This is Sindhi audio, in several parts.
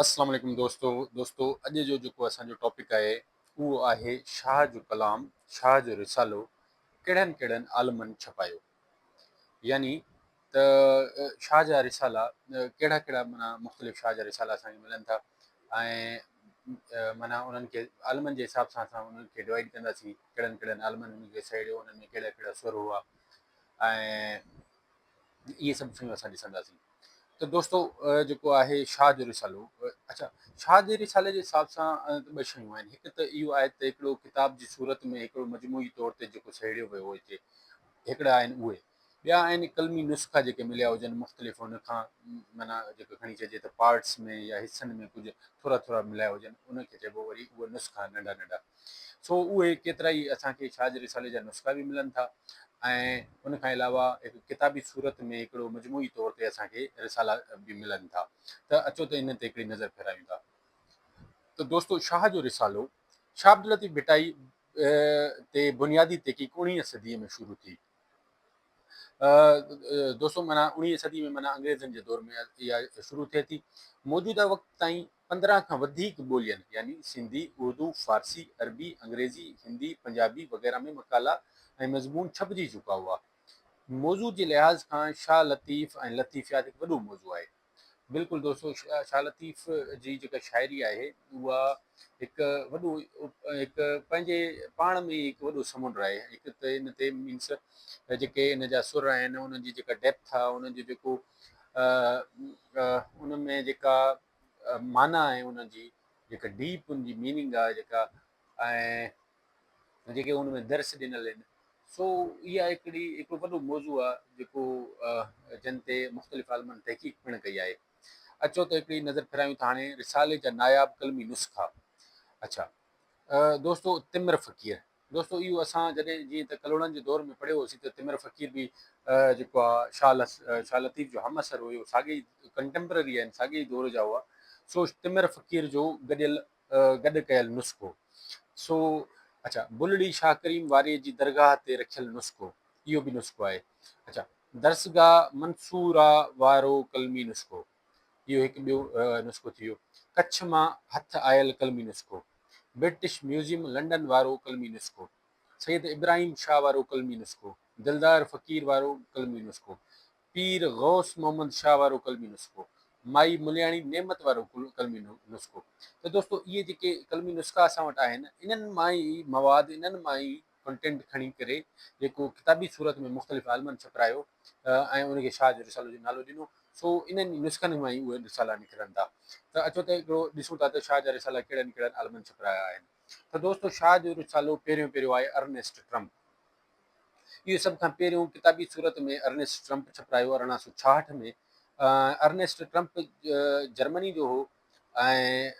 السلام عليڪم دوستو دوستو اڄ جو جيڪو اسان جو ٽاپڪ آهي اهو آهي شاهه جو ڪلام شاهه جو رسالو ڪهڙن ڪهڙن عالمن ڇپايو يعني ته شاهه جا رسالا ڪهڙا ڪهڙا معنيٰ مختلف شاهه جا رسالا اسان کي ملن ٿا ۽ معنيٰ انهن کي عالمن جي حساب سان اسان انهن کي ڊوائيڊ ڪنداسين ڪهڙن ڪهڙن عالمن انهن کي سهيڙيو انهن ۾ ڪهڙا ڪهڙا سر هئا ۽ اهي سڀ شيون اسان ڏسنداسين ته دوستو جيڪو آهي شاهه جو رسالو اڇا شاهه جي رسالي جي حساب سان ٻه شيون آهن هڪ ته اهو آهي ته هڪڙو ڪتاب جي صورت ۾ هڪڙو مجموعي طور تي جيڪو سهيڙيو ويو هجي هڪڙا آهن اهي ٻيا آهن قلمي نسخا جيڪي مليا هجن مختلف ان کان معنيٰ جيڪو کڻي چئجي ته پارٽس ۾ يا حصن ۾ ڪجهه ٿورا ٿورا مليا هجن ان کي چئبو وري اهي نسخا ننڍا ننڍا سو اهي ڪيترائي اسان کي شاهه جي رسالي جا نسخا به ملن ٿا ۽ ان کان علاوه هڪ ڪتابي صورت ۾ هڪڙو مجموعي طور تي اسان کي رسالا به ملن ٿا ته اچو ته انهن تي هڪڙي نظر ڦيرايون ٿا ته دوستو شاهه جو رسالو شاهه عبداللطيف ڀٽائي تي بنيادي تحقيق اڻويهين صديء ۾ شروع ٿي. دوستو معنيٰ اڻويهين صدي ۾ معنيٰ انگريزن جي دور ۾ اها شروع ٿئي ٿي. موجوده وقت تائين 15 کان وڌيڪ ٻولين يعني سنڌي، اردو، فارسي، عربي، انگريزي، هندي، پنجابي وغيره ۾ مقالا ۽ مضمون ڇپجي چڪا هئا. موضوع جي لحاظ کان شاهه لطيف ۽ لطيفيات هڪ وڏو موضوع آهي. بلڪل دوستو شاهه لطيف جي جيڪا شاعري آهي اها هڪ وڏو هڪ پنهنجي پاڻ ۾ هڪ وڏو سمنڊ آهي هڪ ته ان تي مينس جيڪي ان جا سر آهن انهن جي جيڪا ڊيپٿ آهي انهن جو جيڪو ان ۾ جيڪا معنيٰ آهي انهن جي جيڪا ڊيپ ان جي ميننگ آهي جيڪا ۽ جيڪي ان ۾ درس ڏنل آهن سو اها هڪڙي هڪڙو وڏو موضوع آهي جيڪو جن تي مختلف عالمن تحقيق پڻ ڪئي آهي اچو ته هڪڙي نظر ڦيرايون ٿا هاڻي رسالي جا ناياب قلمي نسخا اڇا دوستو تمر فقير دوستو اهو اسان جڏهن جيئن ته ڪلهوڙن جي دور ۾ پڙهيو هوسين ته تمر فقير به جيڪو آهي شاهه شاهه لطيف جو همعصر هيو ساڳي ڪنٽيمپرري آهن ساڳي ئي دور جا هئا سو تمر فقير جو گڏيل گڏ ڪيل نسخو سو اڇا بلڙي شاهه ڪريم واري جي درگاهه تي رکيل نسخو اهو به نسخو آهي اڇا درسگاهه منصوره وارو قلمي نسخو اهو هڪ ٻيو نسخو ٿي ويو ڪڇ مان هٿ آيل قلمي نسخو برٽش ميوزيم لنڊن وارو قلمي نسخو سيد ابراهيم شاهه وارو قلمي نسخو دلدار فقير وارو قلمي نسخو پير غوث محمد شاهه وارو قلمي نسخو، مائي ملياڻي نعمت وارو قلمي نسخو. ته دوستو اهي جيڪي قلمي نسخا اسان وٽ آهن انهن مان ئي مواد انهن مان ئي ڪنٽينٽ کڻي ڪري جيڪو ڪتابي صورت ۾ مختلف عالمن ڇپرايو ۽ ان کي شاهه جو رسالو جو نالو ڏنو سو انهن ئي نسخن مان ئي اهي رسالا نڪرن ٿا ته اچو ته هڪڙو ڏسون ٿا ته شاهه جا رسالا ڪهڙن ڪهڙن عالمن ڇپرايا آهن ته دوستو شاهه جو رسالو پهريون پهريون آهي ارنيسٽ ٽرمپ اهو سڀ کان پهريون ڪتابي صورت ۾ ارنيسٽ ٽرمپ ڇپرايو 1866 ۾. ارنيسٽ ٽرمپ جرمني جو هو ۽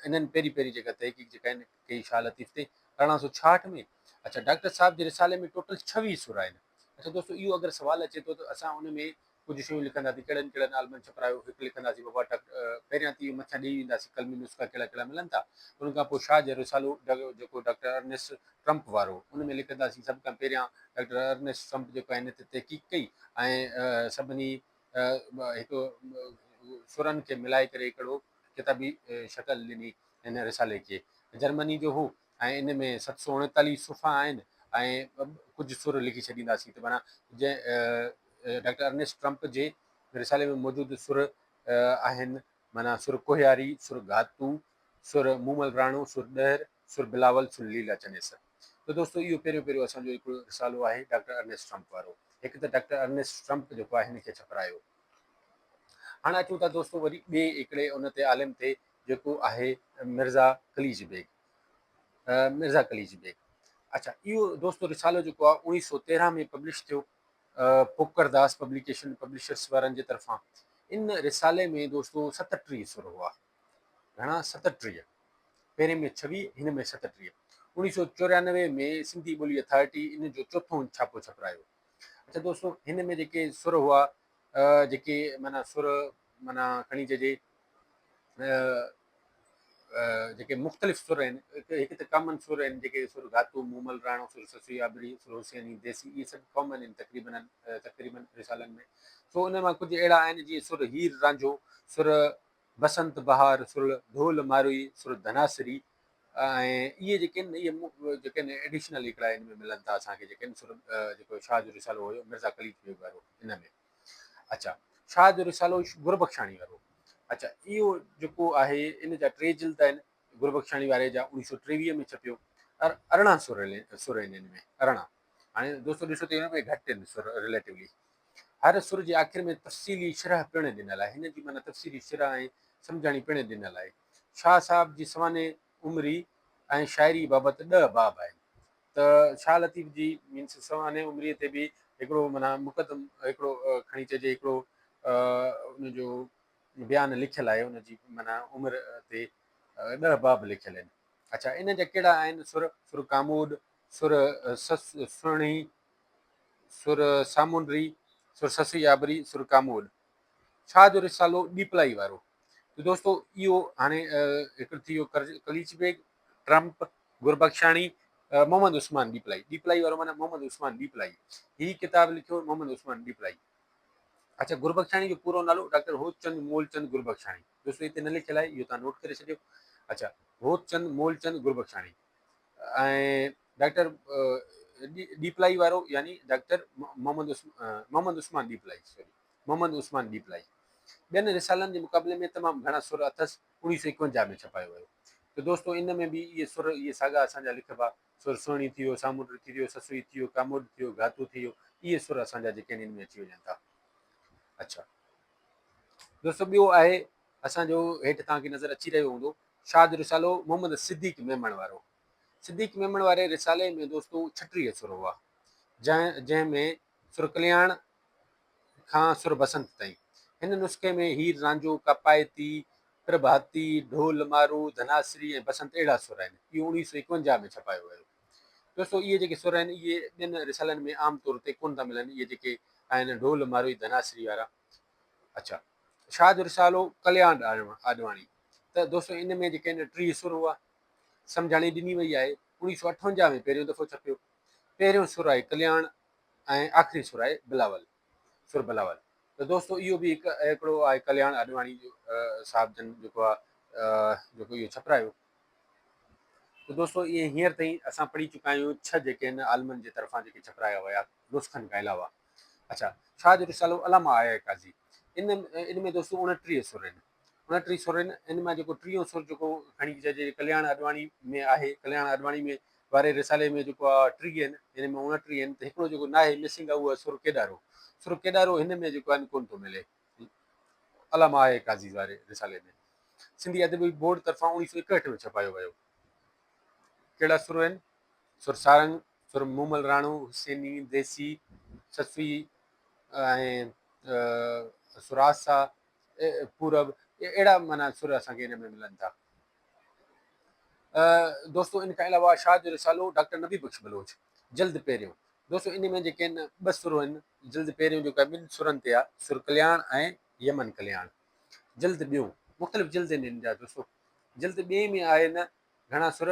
انهن پهرين پهرين جيڪا تحقيق جيڪا هن ڪئي شاهه لطيف تي 1866 ۾. اڇا ڊاڪٽر صاحب جي رسالي ۾ ٽوٽل 26 سر آهن. اڇا دوستو اهو اگر سوال اچي ٿو ته اسان ان ۾ ڪجهه شيون لکنداسين ڪهڙن ڪهڙن عالمن ڇپرايو هڪ لکنداسين بابا ٽڪ پهريان ته اهو مٿيان ڏيئي وينداسين قلمي نسخا ڪهڙا ڪهڙا ملن ٿا ان کان پوء شاهه جو رسالو جيڪو ڊاڪٽر ارنيسٽ ٽرمپ وارو ان ۾ لکنداسين سڀ کان پهريان ڊاڪٽر ارنيسٽ ٽرمپ جيڪو آهي ان تي تحقيق ڪئي ۽ سڀني هڪ سرن کي ملائي ڪري هڪڙو ڪتابي شڪل ڏني هن رسالي کي جرمني جو هو ۽ ان ۾ 739 صفحا آهن ۽ ڪجهه سر لکي ڇڏينداسين ته معنيٰ جنهن ڊاڪٽر ارنيسٽ ٽرمپ جي رسالي ۾ موجود سر آهن معنيٰ سر ڪوهياري، سر گهاتو، سر مومل راڻو، سر ڏهر، سر بلاول، سر ليلا چنيسر. ته دوستو اهو پهريون پهريون اسان جو هڪڙو رسالو آهي ڊاڪٽر ارنيسٽ ٽرمپ وارو. هڪ ته ڊاڪٽر ارنيسٽ ٽرمپ جيڪو آهي هن کي ڇپرايو. هاڻ اچون ٿا دوستو وري ٻئي هڪڙي ان تي عالم تي جيڪو آهي مرزا قليچ بيگ. مرزا قليچ بيگ اڇا اهو دوستو رسالو جيڪو آهي 1913 ۾ پبلش ٿيو پوڪرداس پبليڪيشن پبلشرس وارن جي طرفان ان رسالي ۾ دوستو 37 سر هئا گهڻا 37 پهرين ۾ 26 هن ۾ 37 1994 ۾ سنڌي ٻولي اٿارٽي ان جو چوٿون ڇاپو ڇپرايو اڇا دوستو هن ۾ جيڪي سر هئا جيڪي معنيٰ سر معنيٰ کڻي چئجي جيڪي مختلف سر آهن هڪ ته ڪامن سر آهن جيڪي سر گهاتو، مومل راڻو، سر سسئي آبري، سر حسيني، ديسي اهي سڀ ڪامن آهن تقريبن تقريبن رسالن ۾ سو انهن مان ڪجهه اهڙا آهن جيئن سر هير رانجهو، سر بسنت بهار، سر ڍول ماروئي، سر ڌناسري ۽ اهي جيڪي آهن اهي جيڪي آهن ايڊيشنل هڪڙا ان ۾ ملن ٿا اسان کي جيڪي آهن سر جيڪو شاهه جو رسالو هيو مرزا قليچ بيگ وارو ان ۾. اڇا شاهه جو رسالو گربخشاڻي وارو اڇا اهو جيڪو آهي ان جا ٽي جلد آهن گربخشاڻي واري جا 1923 ۾ ڇپيو 18 سر سر آهن ان ۾ 18. هاڻي دوستو ڏسو ته ان ۾ گهٽ آهن سر رليٽولي. هر سر جي آخر ۾ تفصيلي شرح پڻ ڏنل آهي. هن جي معنيٰ تفصيلي شرح ۽ سمجهاڻي پڻ ڏنل آهي. شاهه صاحب جي سوانح عمري ۽ شاعري بابت ڏهه باب آهن ته شاهه لطيف جي مينس سوانح عمري تي به هڪڙو معنيٰ مقدم هڪڙو کڻي چئجي هڪڙو ان جو بيان لکيل آهي ان جي معنيٰ عمر تي ڏهه باب لکيل آهن. اڇا ان جا ڪهڙا آهن سر؟ سر ڪاموڏ، سر سس سهڻي، سر سامونڊري، سر سسئي آبري، سر ڪاموڏ. شاهه جو رسالو ڏيپلائي وارو. ته دوستو اهو هاڻي هڪڙو ٿي ويو قليچ بيگ، ٽرمپ، گربخشاڻي، محمد عثمان ڏيپلائي. ڏيپلائي وارو معنيٰ محمد عثمان ڏيپلائي. هي ڪتاب لکيو محمد عثمان ڏيپلائي. اڇا گربخشاڻي جو پورو نالو ڊاڪٽر هوتچند مولچند گربخشاڻي. دوستو هتي نه لکيل آهي اهو توهان نوٽ ڪري ڇڏيو. اڇا هوتچند مولچند گربخشاڻي ۽ ڊاڪٽر ڏيپلائي وارو يعني ڊاڪٽر محمد محمد عثمان ڏيپلائي سوري محمد عثمان ڏيپلائي. ٻين رسالن جي مقابلي ۾ تمام گهڻا سر اٿس. 1951 ۾ ڇپايو ويو. ته دوستو ان ۾ به اهي سر اهي ساڳا اسان جا لکبا. سر سهڻي ٿي ويو، سامونڊ ٿي ويو، سسئي ٿي ويو، ڪاموڏ ٿي ويو، گهاتو ٿي ويو، اهي سر اسان جا جيڪي آهن ان ۾ اچي وڃن ٿا. اڇا دوستو ٻيو آهي اسان جو هيٺ توهان کي نظر اچي رهيو هوندو شاهه جو رسالو محمد صديق ميمڻ وارو. صديق ميمڻ واري رسالي ۾ دوستو 36 سر هئا، جنهن جنهن ۾ سر ڪلياڻ کان سر بسنت تائين. هن نسخي ۾ هير رانجهو، ڪاپائتي، پرڀاتي، ڍول مارو، ڌناسري ۽ بسنت اهڙا سر آهن. اهو 1951 ۾ ڇپايو ويو. دوستو اهي جيڪي سر آهن اهي ٻين رسالن ۾ عام طور تي ڪونه ٿا ملن. اهي جيڪي آهن ڍول ماروئي ڌناسري وارا. اڇا شاهه جو رسالو ڪلياڻ آڏواڻي ته دوستو ان ۾ جيڪي آهن 30 سر هئا. سمجهاڻي ڏني وئي آهي. 1958 ۾ پهريون دفعو ڇپيو. پهريون سر آهي ڪلياڻ ۽ آخري سر آهي بلاول، سر بلاول. ته دوستو اهو به هڪ هڪڙو آهي ڪلياڻ آڏواڻي جو صاحب جن جيڪو آهي جيڪو اهو ڇپرايو. ته دوستو اهي هينئر تائين اسان پڙهي چڪا آهيون ڇهه جيڪي آهن عالمن جي طرفان جيڪي ڇپرايا ويا نسخن کان علاوه. اڇا شاهه جو رسالو علامه آء آء قاضي ان ان ۾ دوستو 29 سر آهن. 29 سر آهن ان مان جيڪو ٽيهون سر جيڪو کڻي چئجي ڪلياڻ آڏواڻي ۾ آهي ڪلياڻ آڏواڻي ۾ واري رسالي ۾ جيڪو آهي 30 آهن ان ۾ 29 آهن ته هڪڙو جيڪو ناهي مسنگ آهي اهو آهي سر ڪيڏارو. سر ڪيڏارو هن ۾ جيڪو آهي ڪونه ٿو ملي علامه آء آء قاضي واري رسالي ۾. سنڌي ادبي بورڊ طرفان 1961 ۾ ڇپايو ويو. ڪهڙا سر آهن؟ سر سارنگ، سر مومل راڻو، حسيني، ديسي، سسئي ۽ سر آسا، پورب، اهڙا معنيٰ سر اسان کي ان ۾ ملن ٿا. دوستو ان کان علاوه شاهه جو رسالو ڊاڪٽر نبي بخش بلوچ جلد پهريون. دوستو ان ۾ جيڪي آهن ٻه سر آهن. جلد پهريون جيڪو آهي ٻن سرن تي آهي، سر ڪلياڻ ۽ يمن ڪلياڻ. جلد ٻيون مختلف جلد آهن ان جا دوستو. جلد ٻئي ۾ آهي نه گهڻا سر،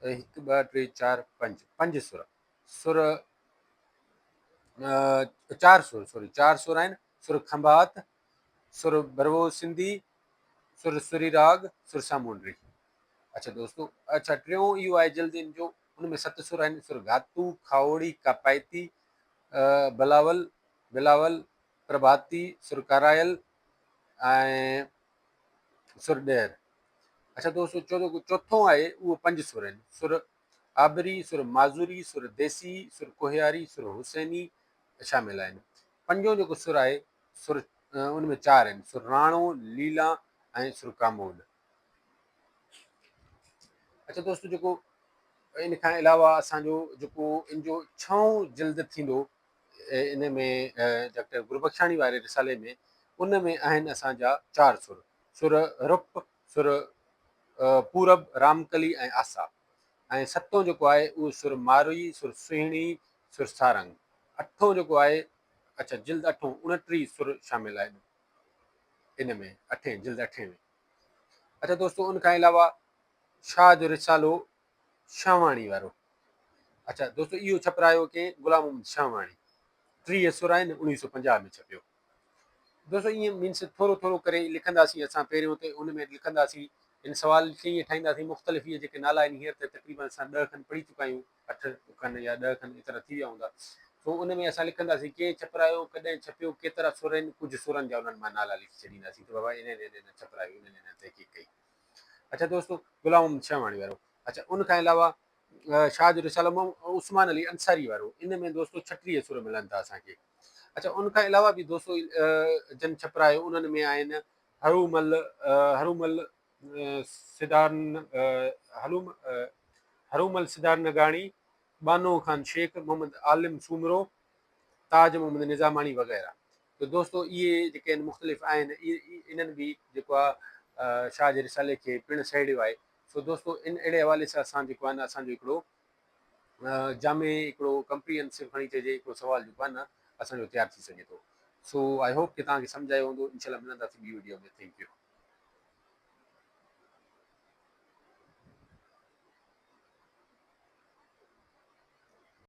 هڪ ٻه ٽي چار پنج، پنج سر، سر چار سر سوري چار سر آهن. سر کنڀات، سر بروو سنڌي، سر سري راڳ، سر سامونڊري. اڇا دوستو اڇا ٽيون اهو آهي جلد ان جو ان ۾ ست سر آهن. سر گهاتو، کاهوڙي، ڪاپائتي، بلاول، بلاول، پرڀاتي، سر ڪارايل ۽ سر ڏهر. اڇا دوستو چوٿون آهي اهو پنج سر آهن. سر آبري، سر معذوري، سر ديسي، سر ڪوهياري، سر حسيني شامل آهن. پنجون جيڪو سر آهي سر ان ۾ چار آهن. سر راڻو، ليلان ۽ سر ڪاموڏ. اڇا دوستو جيڪو ان کان علاوه اسان جو جيڪو ان جو ڇهون جلد ٿيندو ان ۾ ڊاڪٽر گربخشاڻي واري رسالي ۾ ان ۾ آهن اسان جا چار سر، سر رپ، سر پورب، رامڪلي ۽ آسا ۽ ستون جيڪو آهي اهو سر ماروئي، سر سهڻي، سر سارنگ. اٺون جيڪو آهي اڇا جلد اٺون 29 سر شامل آهن ان ۾ اٺين جلد اٺين ۾. اڇا دوستو ان کان علاوه شاهه جو رسالو شاهواڻي وارو. اڇا دوستو اهو ڇپرايو ڪنهن؟ غلام محمد شاهواڻي. 30 سر آهن 1950 ۾ ڇپيو. دوستو ائين مينس ٿورو ٿورو ڪري لکنداسين اسان پهريون ته ان ۾ لکنداسين ان سوال کي ائين ٺاهينداسين مختلف اهي جيڪي نالا آهن هينئر ته تقريبن اسان ڏهه کن پڙهي چڪا آهيون اٺ کن يا ڏهه کن ايترا ٿي ويا هوندا سو ان ۾ اسان لکنداسين ڪنهن ڇپرايو ڪڏهن ڇپيو ڪيترا سر آهن ڪجهه سرن جا انهن مان نالا لکي ڇڏينداسين ته بابا انهن انهن ڇپرايو انهن انهن تحقيق ڪئي اڇا دوستو غلام محمد شاهواڻي وارو اڇا ان کان علاوه شاهه جو رسالو عثمان علي انصاري وارو ان ۾ دوستو 36 سر ملن ٿا اسان کي اڇا ان کان علاوه به دوستو جن ڇپرايو انهن ۾ آهن هرومل هرومل سدار هلوم هرومل سدار نگاڻي، بانو خان شيخ، محمد عالم سومرو، تاج محمد نظاماڻي وغيره. ته دوستو اهي جيڪي آهن مختلف آهن انهن به جيڪو آهي شاهه جي رسالي کي پڻ سهيڙيو آهي. سو دوستو ان اهڙي حوالي سان اسان جيڪو آهي نه اسان جو هڪڙو جامع هڪڙو ڪمپريهنسو کڻي چئجي هڪڙو سوال جيڪو آهي نه اسان جو تيار ٿي سگهي ٿو. سو I hope ڪي توهان کي سمجهه آيو هوندو. انشاء الله ملنداسين ٻي وڊيو ۾ thank you.